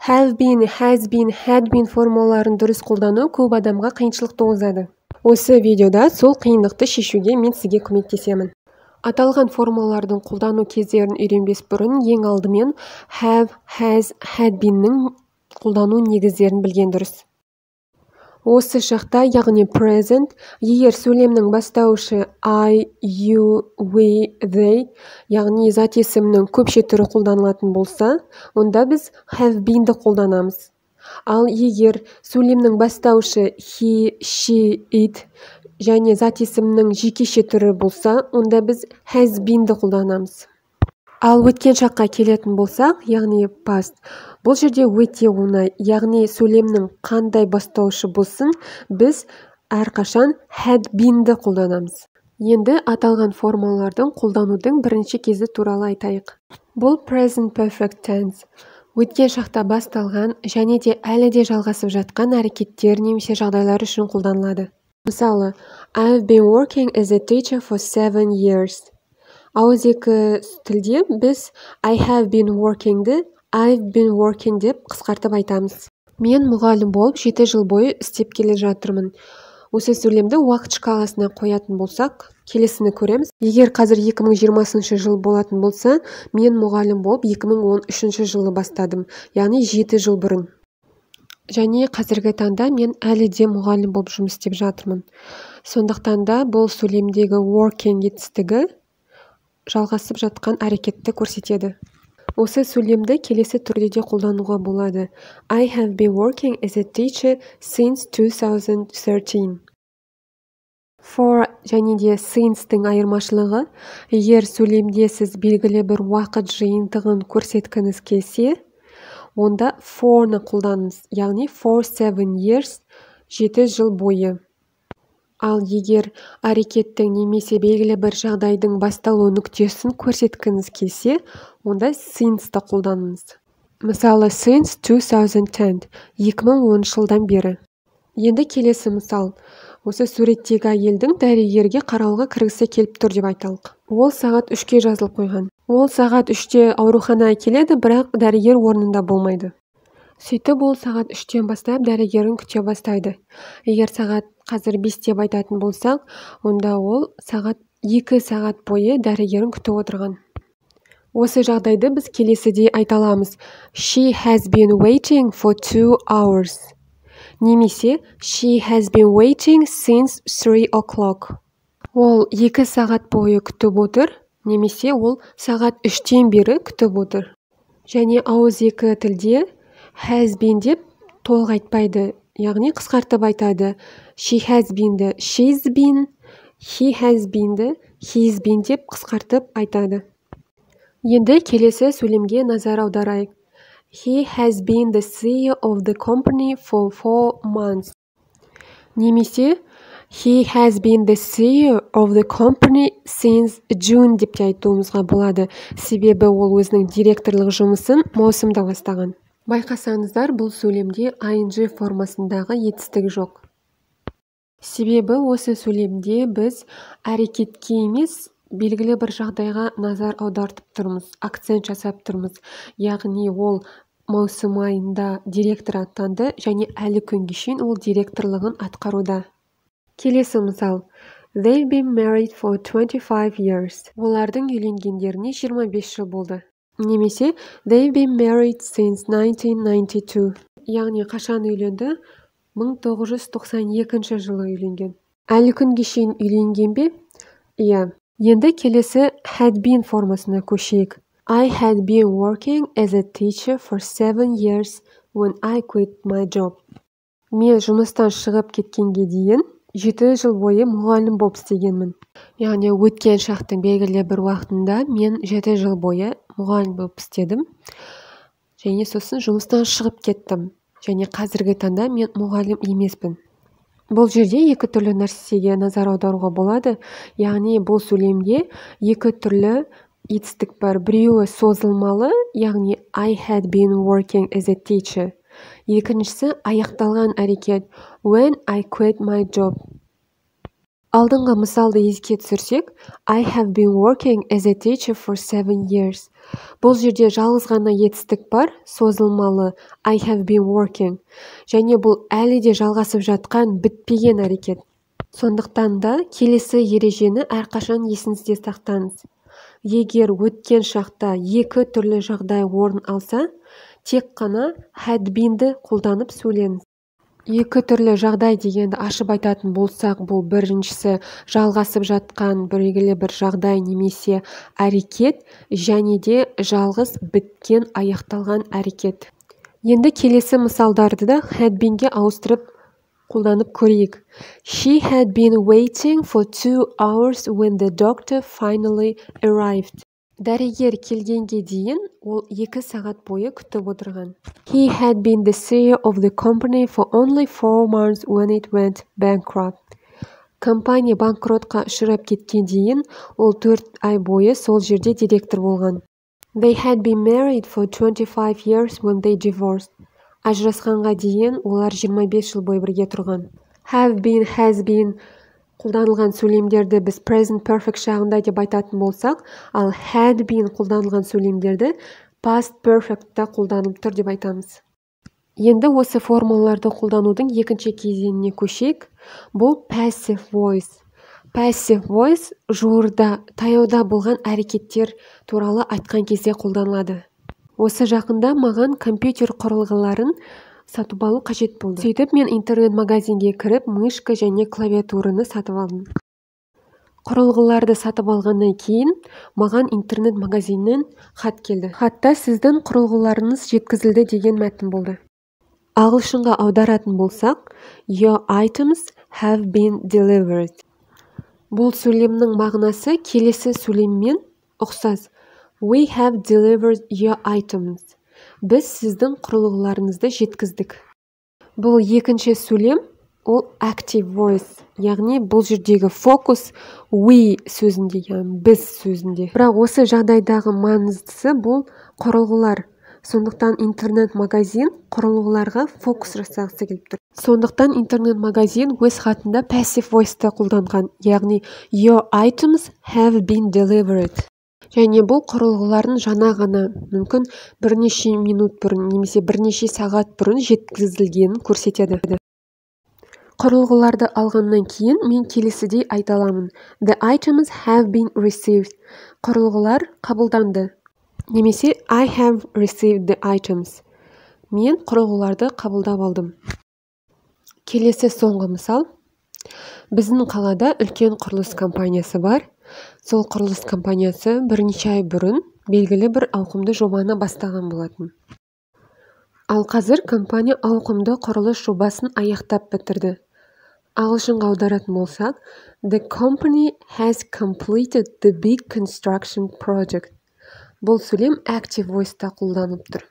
Have been, has been, had been формаларын дұрыс қолдану көп адамға қиыншылық туғызады. Осы видеода сол қиындықты шешуге мен сізге көмектесемін. Аталған формалардың қолдану кездерін үйренбес бұрын ең алдымен have, has, had been'нің қолдану негіздерін білген дұрыс. Осы шақта, яғни present, егер сөйлемнің бастауышы I, you, we, they, яғни зат есімнің көпше түрі қолданылатын болса, онда біз have been'ді қолданамыз. Ал егер сөйлемнің бастауышы he, she, it және зат есімнің жекеше түрі болса, онда біз has been'ді қолданамыз. Ал өткен шаққа келетін болсақ, яғни past, бұл жерде өте оңай, яғни сөйлемнің қандай бастауышы болсын, біз әрқашан had been'ді қолданамыз. Енді аталған формалардың қолданудың бірінші кезі туралы айтайық. Бұл present perfect tense. Өткен шақта басталған және де әлі де жалғасып жатқан әрекеттер немесе жағдайлар үшін қолданылады. Мысалы, I've been working as a teacher for 7 years. Ауызекі тілде біз I have been working'ді I've been working деп қысқартып айтамыз. Мен мұғалім болып 7 жыл бойы істеп келе жатырмын. Осы сөйлемді уақыт шкаласына қоятын болсақ, келесіні көреміз. Егер қазір 2020 жыл болатын болса, мен мұғалім болып 2013 жылы бастадым, яғни 7 жыл бұрын. Және қазіргі таңда мен әлі де мұғалім болып жұмыс істеп жатырмын. Сондықтан да бұл сөйлемдегі working етістігі жалғасып жатқан әрекетті көрсетеді. Осы сөйлемді келесі түрде де қолдануға болады. I have been working as a teacher since 2013. For және де since-тің айырмашылығы, егер сөйлемде сіз белгілі бір уақыт жиынтығын көрсеткіңіз келсе, онда for-ны қолданыңыз, яғни for 7 years, 7 жыл бойы. Ал егер әрекеттің немесе белгілі бір жағдайдың басталу нүктесін көрсеткіңіз келсе, онда since-ті қолданыңыз. Мысалы, since 2010, 2010 жылдан бері. Енді келесі мысал. Осы суреттегі әйелдің дәрігерге қарауға кіргісі келіп тұр деп айталық. Ол сағат 3-ке жазылып қойған. Ол сағат 3-те ауруханаға келеді, бірақ дәрігер орнында болмайды. Сөйтіп ол сағат 3-тен бастап дәрігерін күте бастайды. Егер сағат қазір 5 деп айтатын болсақ, онда ол сағат 2 сағат бойы дәрігерін күтіп отырған. Осы жағдайды біз келесідей айта аламыз. She has been waiting for 2 hours. Немесе she has been waiting since 3 o'clock. Ол 2 сағат бойы күтіп отыр, немесе ол сағат 3-тен бері күтіп отыр. Және ауызекі тілде has been деп толық айтпайды, яғни қысқартып айтады. She has been'ді she's been, he has been'ді he's been деп қысқартып айтады. Енді келесі сөйлемге назар аударайық. He has been the CEO of the company for 4 months. Немесе he has been the CEO of the company since June деп те айтуымызға болады. Себебі ол өзінің директорлық жұмысын маусымда бастаған. Байқасаңыздар, бұл сөйлемде ing формасындағы етістік жоқ. Себебі осы сөйлемде біз әрекетке емес, белгілі бір жағдайға назар аудартып тұрмыз, акцент жасап тұрмыз. Яғни ол маусым айында директор атанды және әлі күнге шейін ол директорлығын атқаруда. Келесі мысал. They've been married for 25 years. Олардың үйленгендеріне 25 жыл болды. Немесе they've been married since 1992. Яғни қашан үйленді? 1992 жылы үйленген. Әлі күнге шейін үйленген бе? Иә. Енді келесі had been формасына көшейік. I had been working as a teacher for 7 years when I quit my job. Мен жұмыстан шығып кеткенге дейін 7 жыл бойы мұғалім болып істегенмін. Яғни өткен шақтың белгілі бір уақытында мен 7 жыл бойы мұғалім болып істедім. Және сосын жұмыстан шығып кеттім. Және қазіргі таңда мен мұғалім емеспін. Бұл жерде екі түрлі нәрсеге назар аударуға болады. Яғни бұл сөйлемде екі түрлі етістік бар. Біреуі созылмалы, яғни I had been working as a teacher. Екіншісі аяқталған әрекет when I quit my job. Алдыңғы мысалды еске түсірсек, I have been working as a teacher for 7 years. Бұл жерде жалғыз ғана етістік бар, созылмалы I have been working. Және бұл әлі де жалғасып жатқан бітпеген әрекет. Сондықтан да келесі ережені әрқашан есіңізде сақтаңыз. Егер өткен шақта екі түрлі жағдай орын алса, тек қана had been'ді қолданып сөйлеңіз. Екі түрлі жағдай дегенді ашып айтатын болсақ, бұл біріншісі жалғасып жатқан белгілі бір жағдай немесе әрекет, және де жалғыз біткен аяқталған әрекет. Енді келесі мысалдарды да had been'ге ауыстырып қолданып көрейік. She had been waiting for 2 hours when the doctor finally arrived. Дәрігер келгенге дейін ол 2 сағат бойы күтіп отырған. He had been the CEO of the company for only 4 months when it went bankrupt. Компания банкротқа ұшырап кеткен дейін ол 4 ай бойы сол жерде директор болған. They had been married for 25 years when they divorced. Ажырасқанға дейін олар 25 жыл бойы бірге тұрған. Have been, has been қолданылған сөйлемдерді біз present perfect шағында деп айтатын болсақ, ал had been қолданылған сөйлемдерді past perfectта қолданылып тұр деп айтамыз. Енді осы формаларды қолданудың екінші кезеңіне көшейік. Бұл passive voice. Passive voice жуырда, таяуда болған әрекеттер туралы айтқан кезде қолданылады. Осы жақында маған компьютер құрылғыларын сатып алу қажет болды. Сөйтіп мен интернет-магазинге кіріп, мышка және клавиатураны сатып алдым. Құрылғыларды сатып алғаннан кейін маған интернет-магазиннен хат келді. Хатта сіздің құрылғыларыңыз жеткізілді деген мәтін болды. Ағылшынға аударатын болсақ, your items have been delivered. Бұл сөйлемнің мағынасы келесі сөйлеммен ұқсас. We have delivered your items. Біз сіздің құрылғыларыңызды жеткіздік. Бұл екінші сөйлем, ол active voice, яғни бұл жердегі фокус we сөзінде, яғни біз сөзінде. Бірақ осы жағдайдағы маңыздысы бұл құрылғылар. Сондықтан интернет-магазин құрылғыларға фокус жасағысы келіп тұр. Сондықтан интернет-магазин өз хатында passive voice-ты қолданған, яғни your items have been delivered. Және бұл құрылғылардың жаңа ғана, мүмкін бірнеше минут бұрын немесе бірнеше сағат бұрын жеткізілгенін көрсетеді. Құрылғыларды алғаннан кейін мен келесідей айта аламын. The items have been received. Құрылғылар қабылданды. Немесе I have received the items. Мен құрылғыларды қабылдап алдым. Келесі соңғы мысал. Біздің қалада үлкен құрылыс компаниясы бар. Сол құрылыс компаниясы бірнеше ай бұрын белгілі бір ауқымды жобаны бастаған болатын. Ал қазір компания ауқымды құрылыс жобасын аяқтап бітірді. Ағылшынға аударатын болсақ, the company has completed the big construction project. Бұл сөйлем active voice-та қолданып тұр.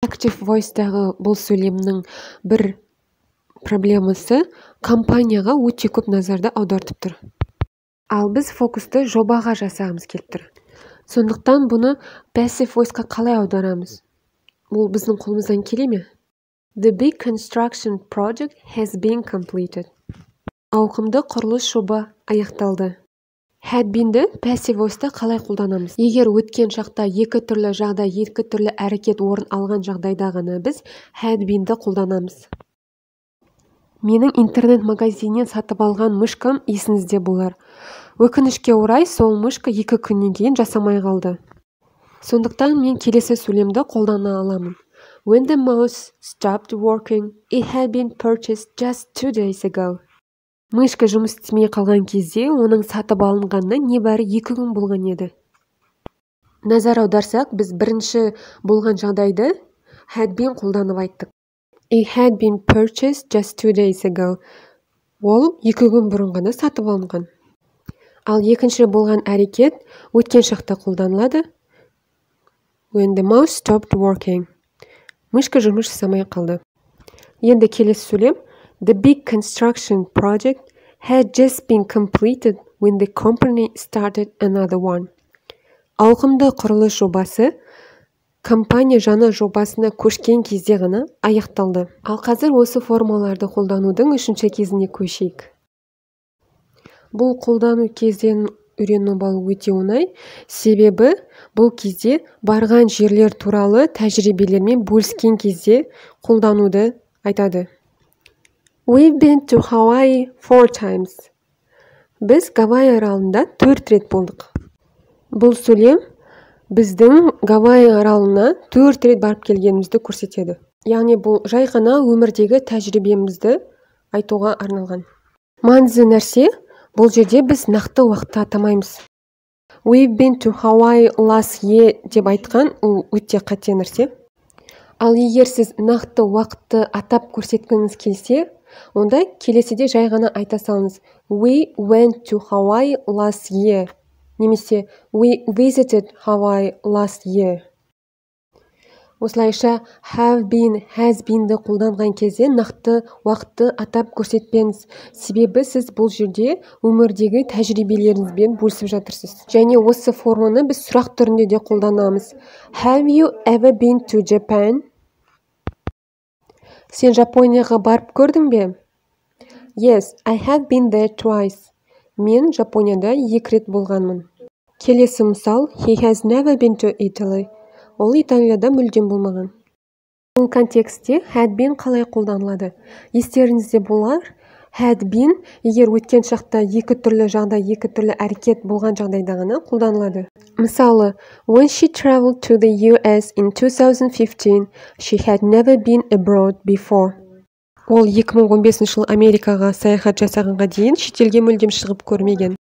Active voice-тағы бұл сөйлемнің бір проблемасы компанияға өте көп назарды аудартып тұр. Ал біз фокусты жобаға жасағымыз келіп тұр. Сондықтан бұны passive voice-қа қалай аударамыз? Бұл біздің қолымыздан келе ме? The big construction project has been completed. Ауқымды құрылыс жоба аяқталды. Had been'ді passive voice-та қалай қолданамыз? Егер өткен шақта екі түрлі жағдай, екі түрлі әрекет орын алған жағдайда ғана біз had been'ді қолданамыз. Менің интернет-магазиннен сатып алған мышкам есіңізде болар. Өкінішке орай, сол мышка 2 күннен кейін жасамай қалды. Сондықтан мен келесі сөйлемді қолдана аламын. When the mouse stopped working, it had been purchased just 2 days ago. Мышка жұмыс істемей қалған кезде, оның сатып алынғанына небәрі 2 күн болған еді. Назар аударсақ, біз бірінші болған жағдайды had been қолданып айттық. It had been purchased just 2 days ago. Ол 2 күн бұрын ғана сатып алынған. Ал екінші болған әрекет өткен шақта қолданылады. When the mouse stopped working. Мышка жұмыс жасамай қалды. Енді келесі сөйлем. The big construction project had just been completed when the company started another one. Ауқымды құрылыс жобасы компания жаңа жобасына көшкен кезде ғана аяқталды. Ал қазір осы формаларды қолданудың үшінші кезіне көшейік. Бұл қолдану кездерін үйреніп алу өте оңай, себебі бұл кезде барған жерлер туралы тәжірибелермен бөліскен кезде қолдануды айтады. We've been to Hawaii four times. Біз Гавайи аралында 4 рет болдық. Бұл сөйлем біздің Гавайи аралына 4 рет барып келгенімізді көрсетеді. Яғни бұл жай ғана өмірдегі тәжірибемізді айтуға арналған. Маңызды нәрсе, бұл жерде біз нақты уақытты атамаймыз. We've been to Hawaii last year деп айтқан ол өте қате нәрсе. Ал егер сіз нақты уақытты атап көрсеткіңіз келсе, онда келесіде жай ғана айта салыңыз: We went to Hawaii last year немесе We visited Hawaii last year. Осылайша, have been, has beenді қолданған кезде нақты уақытты атап көрсетпеңіз, себебі сіз бұл жерде өмірдегі тәжірибелеріңізбен бөлісіп жатырсыз. Және осы форманы біз сұрақ түрінде де қолданамыз. Have you ever been to Japan? Сен Жапонияға барып көрдің бе? Yes, I have been there twice. Мен Жапонияда 2 рет болғанмын. Келесі мысал: He has never been to Italy. Ол Италияда мүлдем болмаған. Бұл контекстте had been қалай қолданылады? Естеріңізде болар, had been егер өткен шақта екі түрлі жағдай, екі түрлі әрекет болған жағдайда ғана қолданылады. Мысалы, when she traveled to the US in 2015, she had never been abroad before. Ол 2015 жылы Америкаға саяхат жасағанға дейін шетелге мүлдем шығып көрмеген.